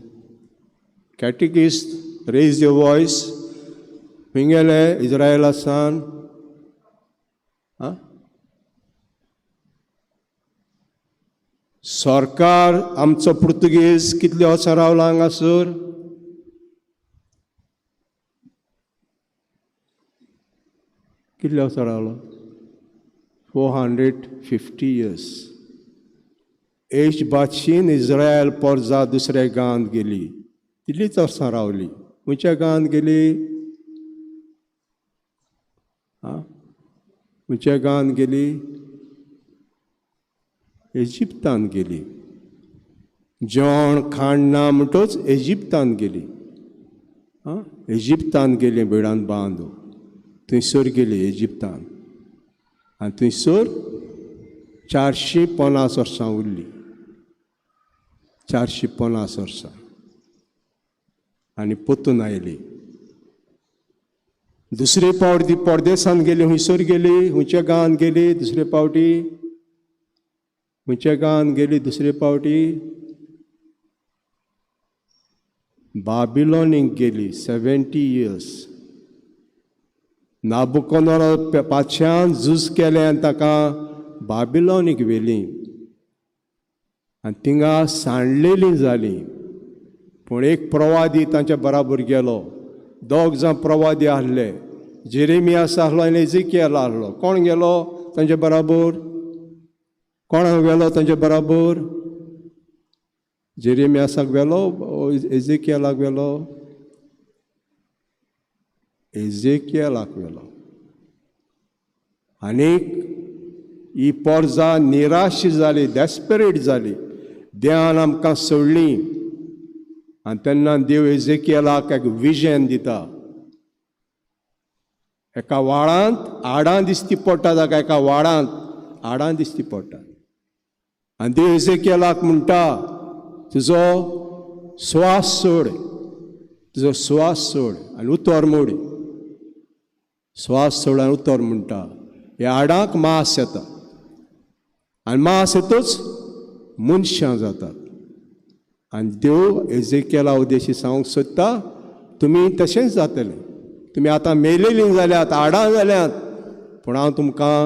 Catechist, raise your voice. खंय गेले इस्रायला सान? आं, सरकार आमचो पुर्तुगेज कितले वर्सां रावला हांगासर? कितले वर्सां रावलो? 450 years. एज भाशेन इस्रायल पोरजा दुसऱ्या गांवांत गेली, तितलीच वर्सां रावली. खंयच्या गांवांत गेली? आं, खंयच्या गांवांत गेली? इजिप्तान गेली. जेवण खाण ना म्हणटच इजिप्तान गेली. आं, इजिप्तान गेली बेडान बांदू थंयसर गेली इजिप्तान. आनी थंयसर 450 वर्सां उरली. 450 वर्सां आनी परतून आयली. दुसरे पावट ती परदेसान गेली. खंयसर गेली? खंयच्या गांवांत गेली दुसरे पावटी? खंयच्या गांवांत गेली दुसरे पावटी? बाबिलोनीक गेली. 70 years. नाबुकोनोर पातशान झूज केलें आनी ताका बाबिलोनीक व्हेली आनी थिंगा सांडलेली जाली. पूण एक प्रवादी तांच्या बराबर गेलो. दोग जाण प्रवादी आहले, जेरेमियास आहलो आनी एजिकियल आहलो. कोण गेलो तांच्या बराबर? कोणाक व्हेलो तांच्या बराबर? जेरेमियासाक व्हेलो, एजिकियलाक व्हेलो? एजेकियलाक व्हेलो. आनीक ही पोरजा निराश जाली, डेस्परेट जाली, देवान आमकां सोडली. आनी तेन्ना देव एजेकियलाक एक विजन दिता. एका वाळांत आडां दिसती पडटा ताका. एका वाळांत आडां दिसती पडटा आनी देव एजेकियलाक म्हणटा, तुजो स्वास सोड, तुजो स्वास सोड आनी उतर मोड. स्वास सोड आनी उतर म्हणटा. ह्या हाडांक मास येता आनी मास येतच मनशां जातात. आनी देव एजेकियला उद्देशी सांगूंक सोदता, तुमी तशेंच जातले. तुमी आतां मेलेलीं जाल्यात, हाडां जाल्यात, पूण हांव तुमकां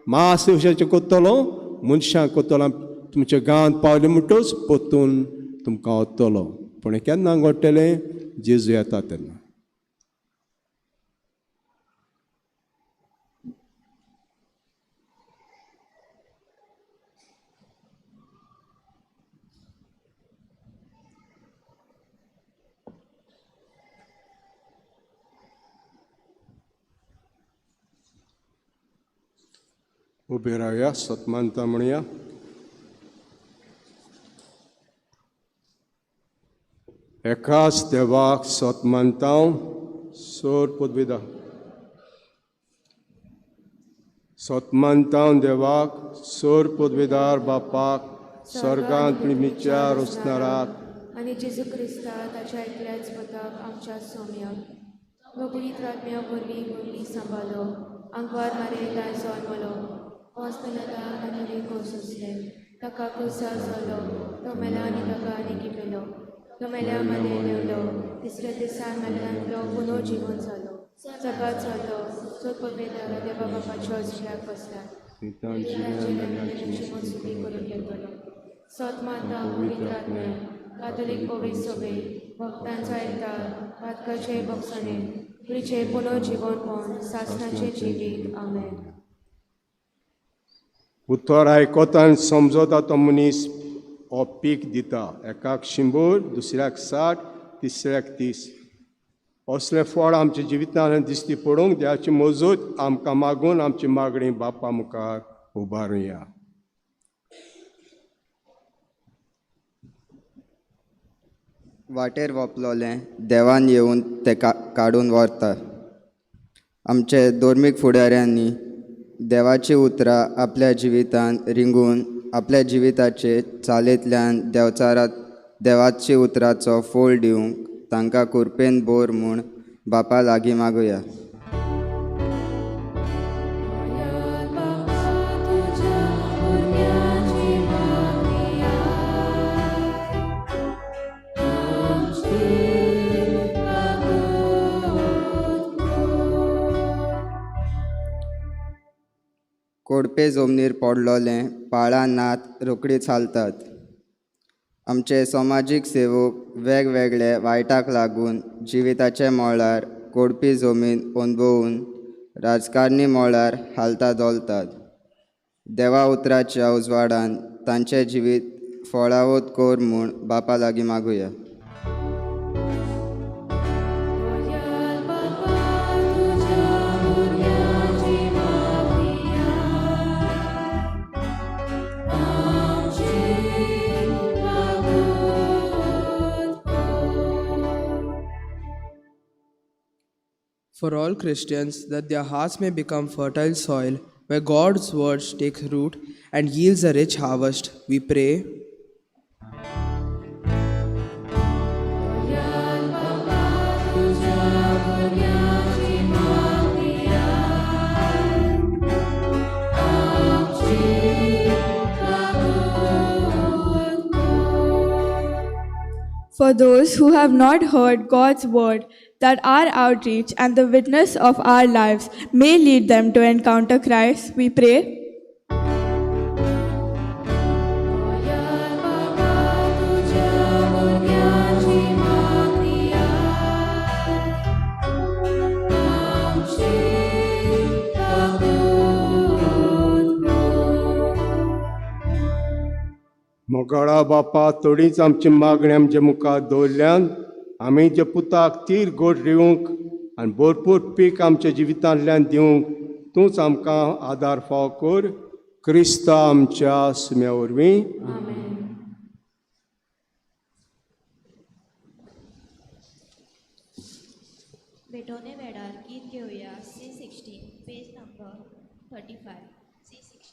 मास दिवशाचें कोत्तलो, मनशां कोत्तलो. तुमच्या गांवांत पावले म्हणटच परतून तुमकां वतलो. पूण केन्ना घडटलें? जेजू येता तेन्ना. उबे रावया, सतमानता म्हणया. एकाच देवाक सत मानता, सोर पदविदा. सत मानता देवाक, सोर पदवीदार बापाक, स्वर्गांत प्रेमीच्या रोसणाराक आनी जेजू क्रिस्ता ताच्या एकल्याच पुताक आमच्या सोम्याक, पवित्र आत्म्या वरवीं भुरगीं सांबाळ्ळो, आंकवार मारयेक जल्मलो, वचपनाता आनी सोंसलें, ताका कुर्सार जालो, तो मेला आनी ताका आनी पेलो, तो मेल्या मदें देंवलो, तिसऱ्या दिसा मेल्ल्यांतलो पुनर्जिवन जालो, सकाळ चल्लो, चोर पवित्र देवा बापाच्या उजव्याक बसला, सुखी करून घेतलो. सत माता पवित्र आत्म्या, कातोलीक पवित्र सभे, भक्तांचो एकतार, पातकाचे भोगसणे, कुडीचें पुनर्जिवनपण, सासणाचें जिवीत. आमेन. उतर आयकता आनी समजता तो मनीस हो पीक दिता. एकाक 100, दुसऱ्याक 60, तिसऱ्याक 30. असलें फळ आमच्या जिवितान दिश्टी पडूंक देवाची मजूत आमकां मागून आमची मागणी बापा मुखार उबारुया. वाटेर वपलोलें देवान येवन ते काडून व्हरता. आमचे धर्मीक फुडाऱ्यांनी देवाची उतरां आपल्या जिवितान रिंगून आपल्या जिविताचे चालींतल्यान देवचारात देवाची उतराचो फोल दिवंक तांकां कुरपेन बोर म्हूण बापा लागीं मागुया. कोडपे जमनीर पडलोलें पाळां नात रोखडीच हालतात. आमचे समाजीक सेवक वेगवेगळे वायटाक लागून जिविताचे मळार कोडपी जमीन अणभवून राजकारणी मळार हालता धोलतात. देवा उतराच्या उजवाडान तांचें जिवीत फळावत कर म्हूण बापा लागीं मागुया. For all Christians, that their hearts may become fertile soil where God's words take root and yields a rich harvest, we pray. For those who have not heard God's word, that our outreach and the witness of our lives may lead them to encounter Christ, we pray. मोगाळा बापा, थोडीच आमची मागणी आमच्या मुखार दवरल्यान आमी जे पुताक तीर गोड दिवंक आनी भरपूर पीक आमच्या जिवितांतल्यान दिवंक तूंच आमकां आदार फाव कर. क्रिस्ता आमच्या सुम्या वरवीं. भेटवणे वेळार गीत घेवया C16 page number 35 C16.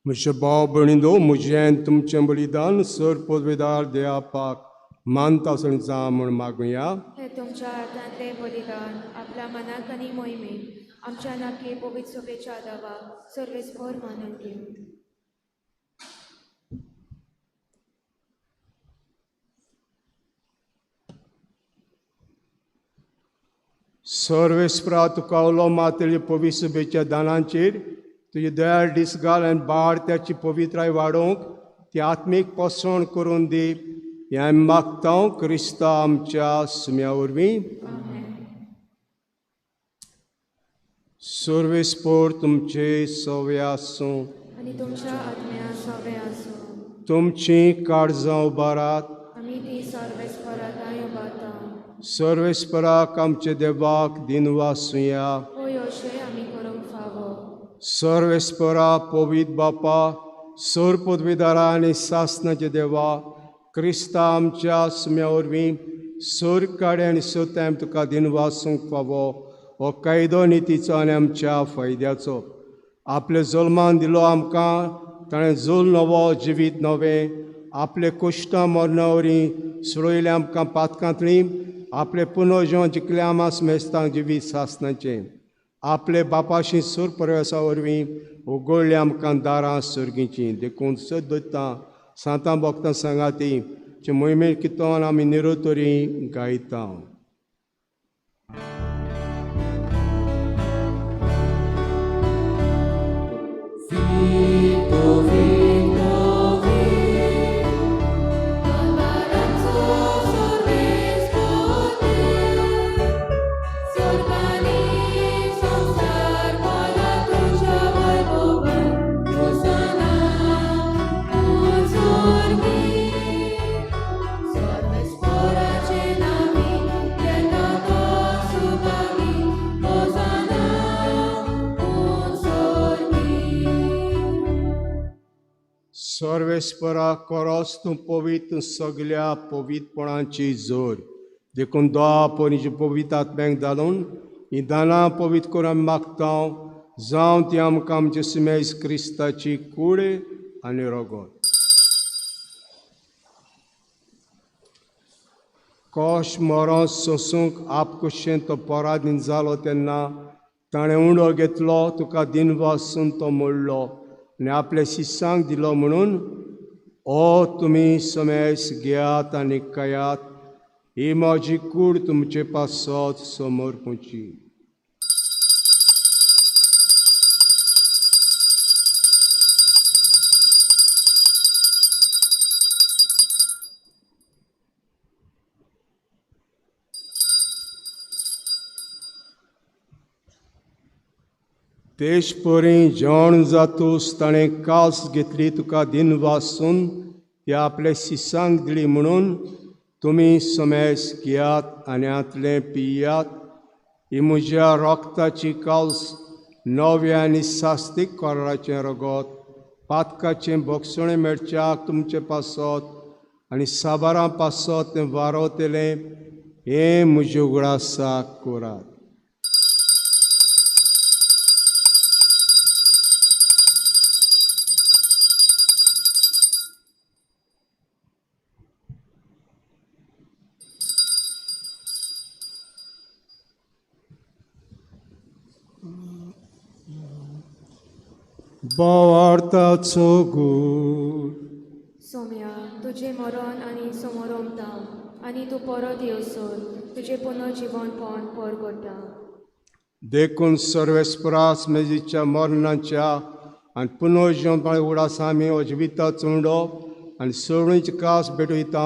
म्हज्या भाव भयणींनो, म्हजें तुमचें बलिदान सर पदवेदार देवापाक मानता आसतना जावं म्हूण मागुया. हे तुमच्या हातांतले बलिदान आपल्या मनाक आनी मोहिमेक आमच्या नाकी पवित्र सोबेच्या देवाक सर्वेस्पोर मानून घेवं. सर्वेस्परा तुका उलो मातली पवित्र सभेच्या दानांचेर तुजी दयाळ दीस घाल आनी बाळ त्याची पवित्राय वाडोवंक ती आत्मीक पोसवण करून दी. हें आमी मागता क्रिस्ता आमच्या सुम्या वरवीं. सर्वेस्पोर तुमचे सवे आसूं आनी तुमच्या आत्म्या सवे आसूं. तुमची काळजां उबारात. आमी ती सर्वेस्पराताय उबारता. सर्वेस्पराक आमचे देवाक दिनवासुया. होय अशें आमी करूंक फावो. सर्वेस्परा पवित्र बापा, सर पदवीदारा आनी सासनाचे देवा, क्रिस्ता आमच्या सुम्या वरवीं सर काडे आनी सत्याम तुका दिनवासूंक फावो. हो कायदो नितीचो आनी आमच्या फायद्याचो. आपले जल्मान दिलो आमकां ताणें जोल नवो जिवीत नवें. आपले कुश्टां मरणा वरवीं सोडयलें आमकां पातकांतलीं. आपले पुनर्जीवन जिखलें आमास मेस्तांक जिवीत सासनाचें. आपले बापाशी सूर प्रवेसा वरवीं उगडले आमकां दारां सर्गीचीं. देखून सद्दां सांतां भक्तां सांगाती चे मोहिमे कितोन आमी निरोतरी गायता. सर्वेस्परा कोरोस तूं पवित्र सगल्या पवित्रपणाची जोर. देखून दोआ परीची पवित्र आत्म्याक घालून ही दानां पवित्र करून आमी मागता जावं ती आमकां आमचे सुमेज क्रिस्ताची कूड आनी रगत. कोश मरो सोसूंक आपकुशेन तो पराधीन जालो तेन्ना ताणें उंडो घेतलो, तुका दिनवासून तो मोडलो आनी आपल्या शिष्यांक दिलो म्हणून, ओ तुमी समेस घेयात आनी खायात, ही म्हजी कूड तुमचे पासत समर्पूची. तेच परी जेवण जातूस ताणें कास घेतली, तुका दिनवासून ती आपल्या शिष्यांक दिली म्हणून, तुमी समेस घेयात आनी हांतलें पियात, ही म्हज्या रोगताची काल्स नव्या आनी सास्तीक कोराचें रगत पातकाचें भोगसणें मेळच्याक तुमचे पासत आनी साबारां पासत तें वारवतलें. हें म्हज्या उगडासाक करात. भावार्थाचो गूण. सोम्या, तुजें मरण आनी समोरमता आनी तूं परत येवसर तुजें पुनर्जिवनपण परगटा. देखून सर्वेस्परास मेजीच्या मरणाच्या आनी पुनर्जिवनपणा उडास आमी हो जिविताचो उंडो आनी सगळींची कास भेटयता.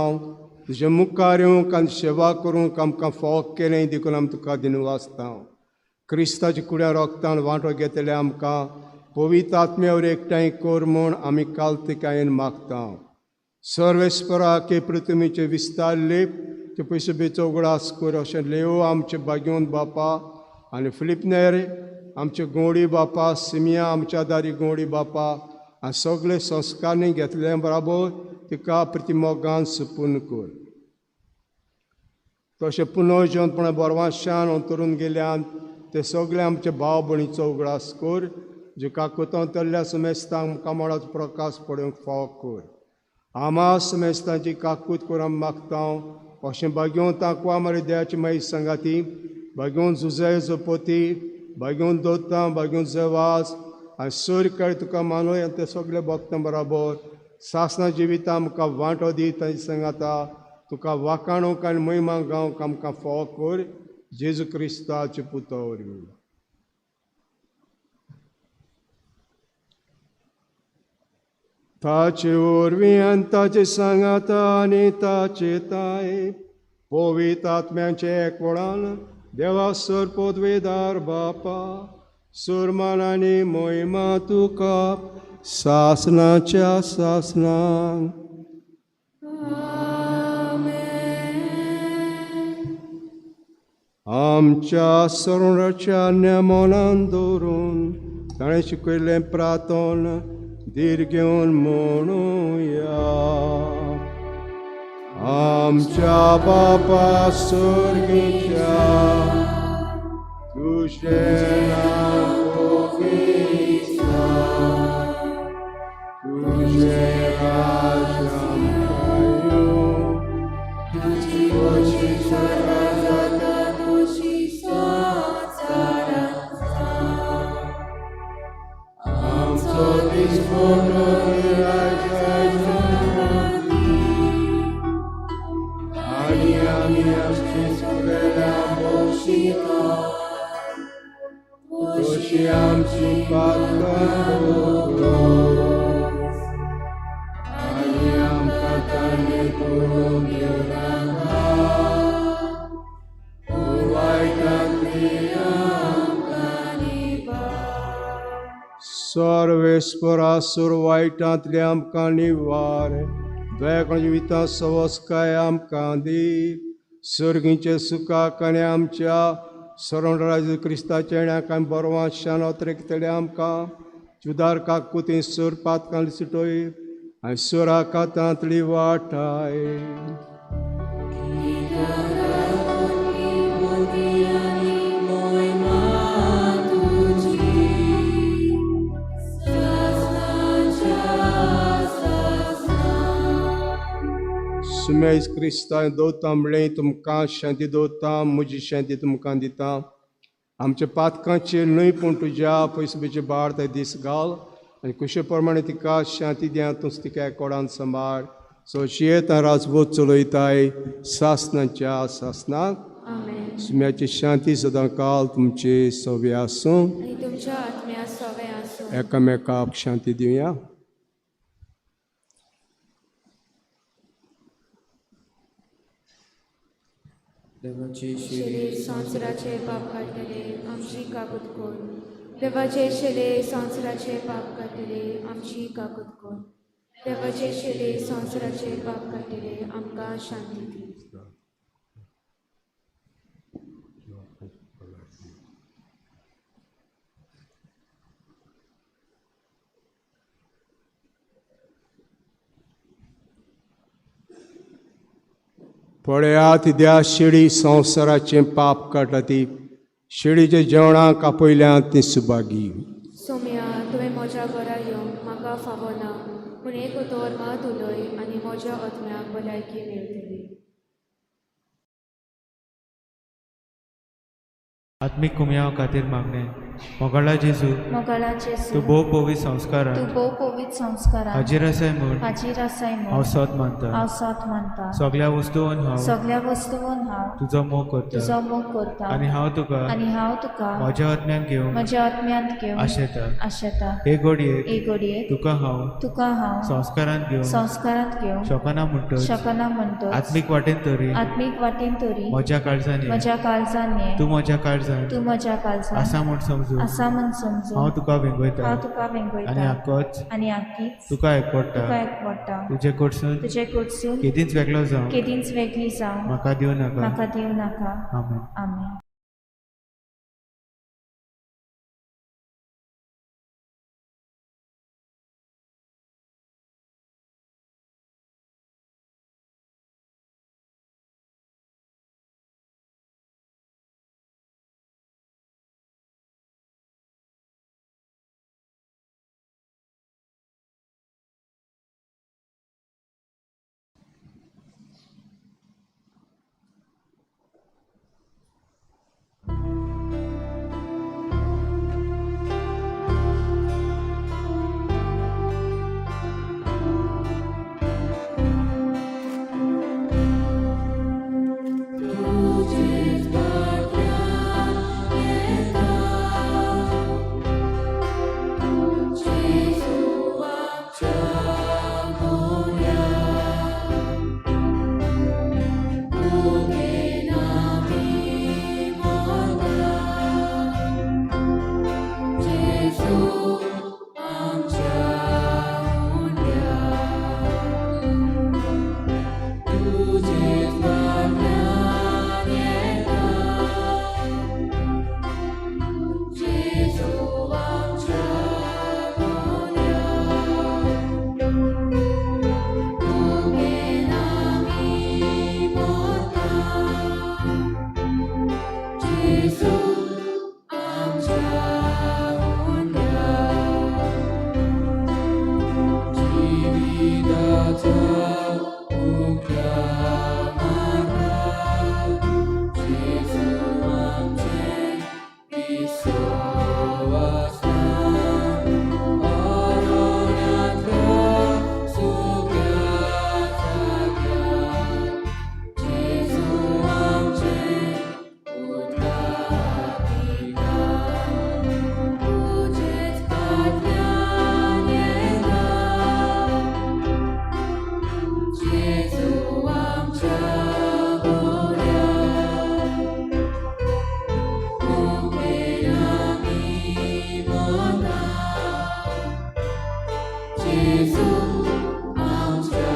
तुजे मुखार येवंक आनी सेवा करूंक आमकां फावो केलें देखून आमी तुका दिनवासता. क्रिस्ताच्या कुड्या रोगतान वांटो घेतले आमकां पवित्र आत्म्यावर एकठांय कर म्हूण आमी कालतिकायेन मागता. सर्वेस्परा के पृथ्वीचे विस्तार लेप ते पयसुबेचो उगडास कर अशें लेव आमचे भाग्योन बापा आनी फिलिपनेर आमचे गोंडी बापा, सिमिया आमच्या दारी गोंडी बापा आनी सगळे संस्कारणी घेतले बराबर तिका प्रतिमोगान सुपून कर. तशें पुनर्जिवनपणा बरवाशान अंतरून गेल्यान ते सगळे आमचे भाव भयणीचो उगडास कर जे काकुतां तल्ल्या समेस्तांक मुखामळाचो प्रकाश पडूंक फावो कर. आमा समेस्तांची काकूत करून मागता अशें भाग्योवन ताकवा मरे देवाची माई सांगाती भाग्योवन जुजे जोपोती भाग्योवन दोतां भाग्योवन जवास आनी सूर काळ तुका मानूय आनी ते सगळे भक्तां बराबर सासना जिविता आमकां वांटो दी तांचे सांगाता तुका वाकाणूंक आनी महिमा गावंक आमकां फावो कर जेजू क्रिस्ताचे पुता वरवीं. ताचे वरवीं आनी ताचे सांगाता आनी ताचे ताय पवित्र आत्म्यांचे एकवटान देवा सर पदवेदार बापा सुरमान आनी मोहिमा तुका सासनाच्या सासनाक. आमच्या सरुणाच्या नेमोनान दवरून ताणें शिकयल्लें प्रार्थन धीर घेवन म्हणुया. आमच्या बापा स्वर्गीच्या तुजें नांव पवित्र जावं, तुजें राज्य आमकां येवं, तुजी इच्छा जाता तशी संवसारांत जावं. आमचो दिसपट्टो आयज आमकां दी आनी आमी आमची चुकलेल्या बक्षिता तशी आमची पातकां आनी आमकां तांणी तोडून दिवं नाका पूण वायटांतली आमकां निवार. सर्वेस्परा सुर वायटांतली आमकां निवार दयाकण जिविता सवस्काय आमकां दी सर्गीचे सुखाक आनी आमच्या सरण क्रिस्ताच्या येण्याक आनी बरवाशान अतरेकतले आमकां जुदार काकुती सुर पातकां सुटोय आनी सुरा कातांतली वाटाय. सुमेज क्रिस्तान दवरता म्हणलें तुमकां शांती दवरता म्हजी शांती तुमकां दिता. आमच्या पातकांचेर न्हय पूण तुज्या पयसुबेचे बाळ ते दीस घाल आनी कुशे प्रमाणे तिका शांती दिया तूंच तिका एकोडान सांबाळ सोशयेत राजबोध चलयताय सासनाच्या सासनाक. सुम्याची शांती सदां काल तुमचे सवे आसूं. एकामेकाक शांती दिवया. देवाचे शरीर संवसाराचे पाप काडटले आमची काकूत कर. देवाचे शरीर संवसाराचे पाप काडटले आमची काकूत कर. देवाचे शरीर संवसाराचे पाप काडटले आमकां शांती दी. पळयात त्या शिडी संवसाराचें पाप काडटा ती शिडीच्या जेवणाक आपयल्या ती सुभागी. सोम्या तुवें म्हज्या घरा येवंक म्हाका फावना पूण एक उतर मात उलय आनी म्हज्या आत्म्याक भलायकी मेळटली. आत्मीक कुमयाव खातीर मागणें. मोगाळा जेजू, तूं भोव पवित्र संस्कारांत हाजीर आसाय म्हूण हांव सत मानता. सगळ्या वस्तून हांव तुजो मोग करता आनी हांव तुका म्हज्या आत्म्यांत घेवंक आशेता. हे घडयेक तुका हांव संस्कारांत घेवंक शकना म्हणटच आत्मीक वाटेन तरी म्हज्या काळजान ये, तूं म्हज्या काळजान आसा म्हूण समजू हांव तुका वेंगयता आनी आकीच तुका एकवटा. तुजे कडसून केदींच वेगळो जावं म्हाका दिवं नाका. आमेन. जेजू आमच्या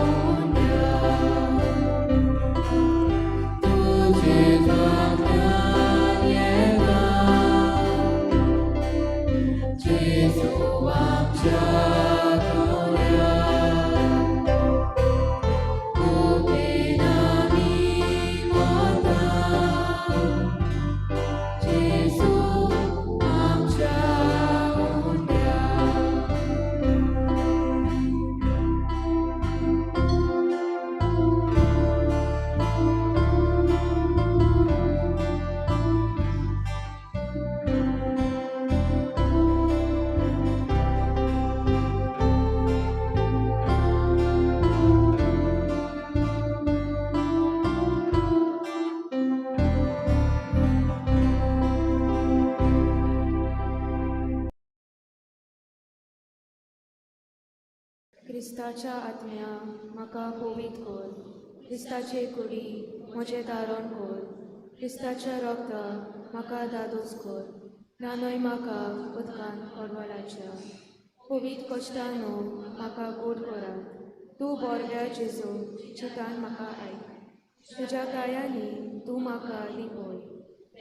उंड्या तुजे दाखल्यान येता जेजू आमच्या कोल्या कृपेन आमी मोता जेजू आमच्या उंड्या. क्रिस्ताच्या आत्म्या म्हाका पवित्र कर, क्रिस्ताचे कुडी म्हजें धारण कर, क्रिस्ताच्या रक्ता म्हाका दादोस कर, न्हाणय म्हाका उदकान परवळाच्या पवित्र कश्टानो म्हाका गोड करात. तूं बोरव्या जेजू चिंतान म्हाका आयक, तुज्या काळ्यांनी तूं म्हाका लिपय,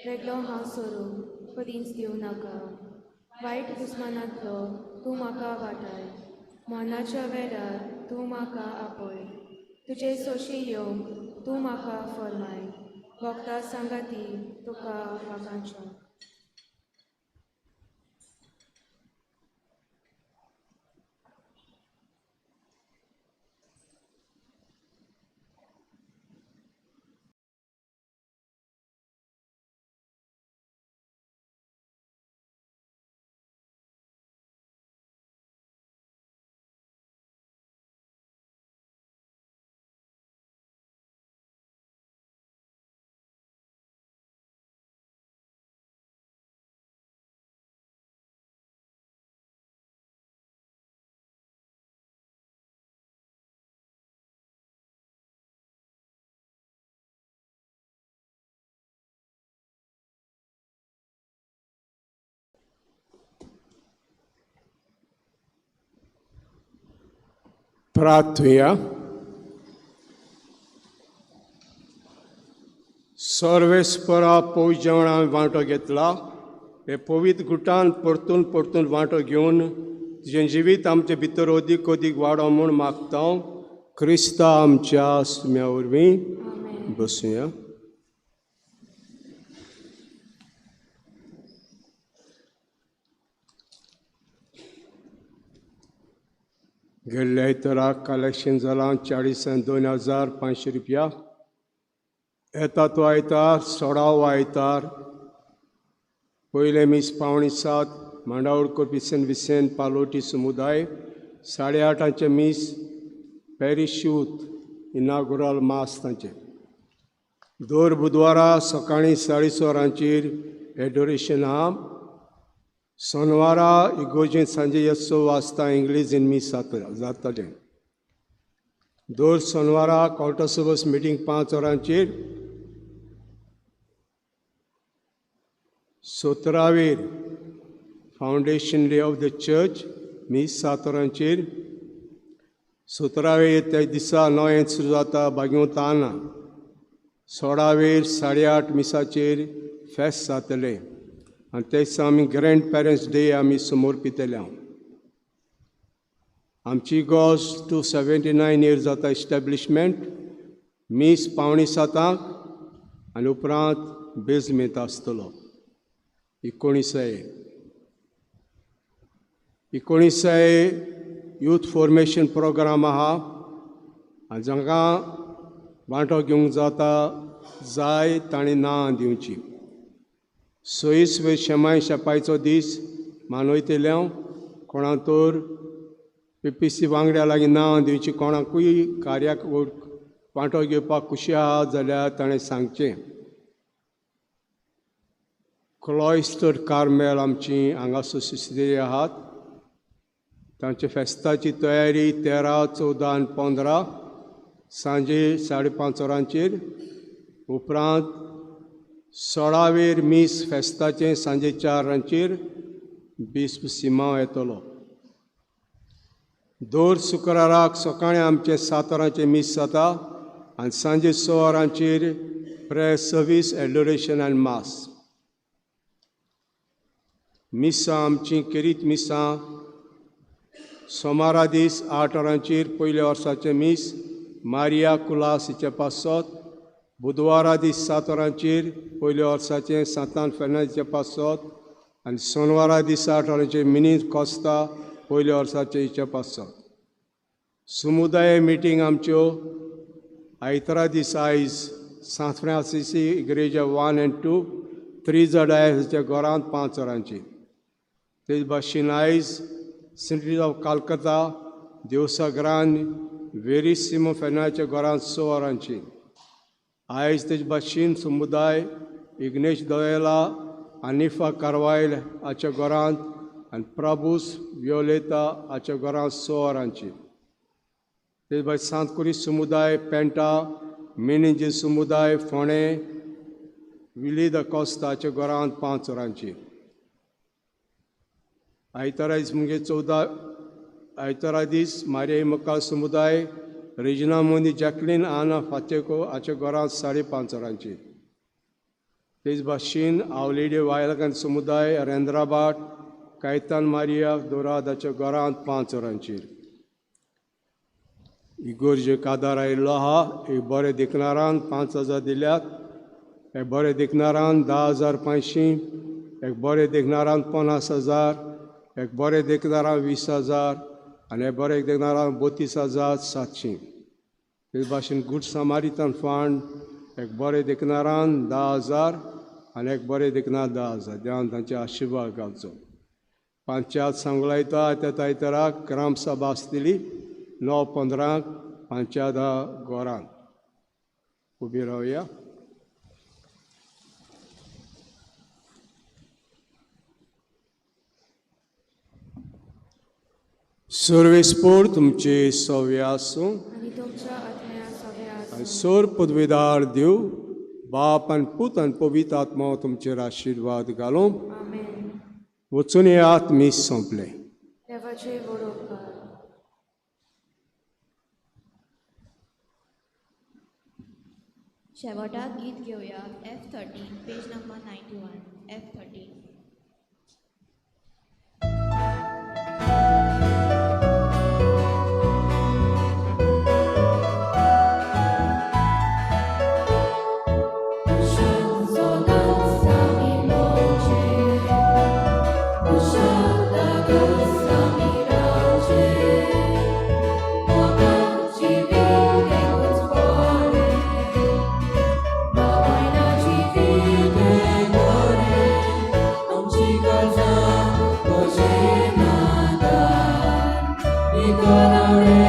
वेगळो हांव सरूंक कदींच दिवं नाका. वायट दुस्मानांतलो तूं म्हाका वाटाय, मरणाच्या वेळार तूं म्हाका आपय, तुजे सोशी येवंक तूं म्हाका फर्माय, वखदां सांगाती तुका वागांच्या. प्रार्थुया. सर्वेस्परा पवित्र जेवण हांवें वांटो घेतला. हे पवित्र गुटान परतून परतून वांटो घेवन तुजें जिवीत आमचे भितर अदीक अदीक वाडो म्हूण मागता. क्रिस्ता आमच्या सुम्या वरवीं. बसुया. गेल्ल्या आयताराक कलेक्शन जालां 42,500 रुपया. येता तो आयतार सोळावो आयतार पयलें मीस 6:45 मांडावळ करपी सेंट विसेंत पालोटी समुदाय, 8:30 मीस पॅरीश यूथ इनागुराल मास तांचें. दर बुधवारा सकाळीं 6:30 वरांचेर एडोरेशन आहा. सोनवारा इगोर्जेंत सांजे 6 वाजता इंग्लीजीन मीस जातलें. दर सोनवारा कॉल्टो सर्वीस मिटींग 5 वरांचेर. 17वेर foundation day of the church मीस 7 वरांचेर. 17वेर त्या दिसा 9 सुरू जाता बागेवंत ताना. 16वेर 8:30 मिसाचेर फेस्त जातलें आनी ते दिसा आमी ग्रँड पेरंट्स डे आमी समर्पितले. आमची इगोर्ज 279 इयर्स जाता इस्टॅब्लिशमेंट. मीस 6:45 आनी उपरांत बेजमेंत आसतलो. 19 यूथ फॉर्मेशन प्रोग्राम आहा आनी जांकां वांटो घेवंक जाता जाय ताणें नांव दिवची. 26 शेमाय शेपायचो दीस मानयतले. कोणा तर पीपीसी वांगड्या लागीं नांव दिवची. कोणाकूय कार्याक वांटो घेवपाक खुशी आहा जाल्यार ताणें सांगचें. क्लॉयस्टर कार्मेल आमची हांगासर सिस्त्री आहात. तांच्या फेस्ताची तयारी 13, 14 आनी 15 सांजे 5:30 वरांचेर. उपरांत 16वेर मीस फेस्ताचें सांजे 4 वरांचेर बिस्प सिमांव येतलो. दर शुक्राराक सकाळीं आमचें 7 वरांचें मीस जाता आनी सांजे 6 वरांचेर प्रेयर सर्वीस, एडोरेशन आनी मास. मिसां आमचीं केरीत मिसां सोमारा दीस 8 वरांचेर पयल्या वर्साचें मीस मारिया कुलास हिचे पासत, बुधवारा दीस 7 वरांचेर पयल्या वर्साचें सांतान फेर्नांदीचे पासत आनी सोनवारा दीस 8 वरांचेर मिनीत कोस्ता पयल्या वर्साचें हिचे पासत. समुदाय मिटींग आमच्यो आयतारा दीस आयज सांत फ्रांसिसी इग्रेजा 1 आनी 2 त्रिजा डायसाच्या घरांत 5 वरांचेर. तेच भाशेन आयज सिटी ऑफ कालकत्ता देवसागरान वेरिसिमो फेर्नाच्या घरांत 6 वरांचेर. आयज तेच भाशेन समुदाय इग्नेश दोयला आनिफा कारवायल हाच्या घरांत आनी प्रभूस वियोलेता हाच्या घरांत 6 वरांचेर. तेच भायर सांतकुरी समुदाय पेंटा मेनिजे समुदाय फोंडें विली the Costa हाच्या घरांत 5 वरांचेर. आयतारा दीस म्हणजे 14 आयतारा दीस मारिया मुखार समुदाय रेजिना मोनी जॅकलीन आना फातेको हाच्या घरांत 5:30 वरांचेर. तेच भाशेन आवलेडी वायलकान समुदाय रेंद्राबाट कायतान मारिया दोराद हाच्या घरांत 5 वरांचेर. इगोर्जे कादार आयिल्लो आहा एक बरें देखणारान 5,000 दिल्यात, एक बरें देखणारान 10,500, एक बरें देखणारान 50,000, एक बरें देखणारान 20,000 आनी एक बरें देखणारान 32,700. तेच भाशेन गूड समारितन फंड एक बरें देखणारान 10,000 आनी एक बरें देखणार 10,000. देवान तांचे आशिर्वाद घालचो. पंचायत सांगलायता त्या आयताराक ग्रामसभा आसतली 9:15 पंचायत घरांत. उबी रावया. सर्वेस्पोर तुमचे सव्य आसूं आनी सोर पदवीदार देव बाप आनी पूत आनी पवित्र आत्मा तुमचेर आशिर्वाद घालूं. वचून येयात, मीस सोंपलें. शेवटाक गीत घेवया F13 page number 91 F13. Gonna